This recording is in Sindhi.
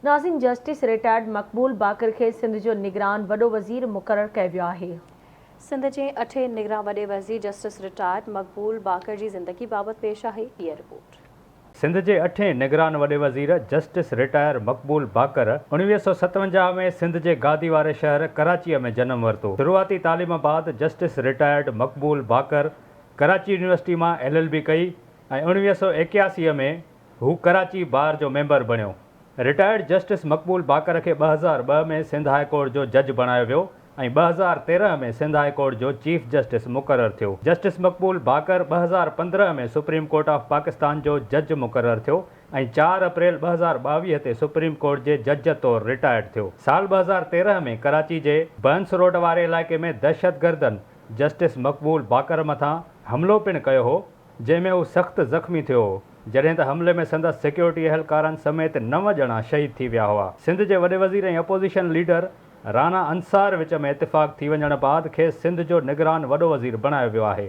ناظرين جسٽس رٽائرڊ مقبول باقر کي سنڌ جو نگران وڏو وزير مقرر ڪيو ويو آهي. سنڌ جي اٺين نگران وڏي وزير جسٽس رٽائرڊ مقبول باقر جي زندگي بابت پيش آهي هيء رپورٽ. سنڌ جي اٺين نگران وڏي وزير جسٽس رٽائر مقبول باقر 1957 ۾ سنڌ جي گادي واري شهر ڪراچيء ۾ جنم ورتو. شروعاتي تعليم بعد justice retired Maqbool Baqar Karachi university مان ايل ايل بي ڪئي ۽ 1981 ۾ هو ڪراچي بار جو ميمبر بڻيو. رٽائرڊ جسٽس مقبول باقر کي 2002 ۾ سنڌ هاء ڪورٽ جو جج بڻايو ويو ۽ 2013 ۾ سنڌ هاء ڪورٽ جو چيف جسٽس مقرر ٿيو. Justice Maqbool Baqar 2015 ۾ supreme court of Pakistan جو جج مقرر ٿيو ۽ چار اپريل 2022 تي سپريم ڪورٽ جي جج طور رٽائرڊ ٿيو. سال 2013 ۾ ڪراچي جي برنس روڊ واري علائقي ۾ دهشتگردن جسٽس مقبول باقر مٿان حملو پڻ ڪيو هو، جنهن ۾ هو سخت زخمي ٿيو هو، جڏهن ته حملي ۾ سندس سيڪيورٽي اهلڪارن سميت نو ڄڻا شهيد ٿي ويا هئا. سنڌ جي وڏي وزير ۽ اپوزيشن ليڊر رانا انصار وچ ۾ اتفاق ٿي وڃڻ بعد کيس سنڌ جو نگران وڏو وزير بڻايو ويو آهي.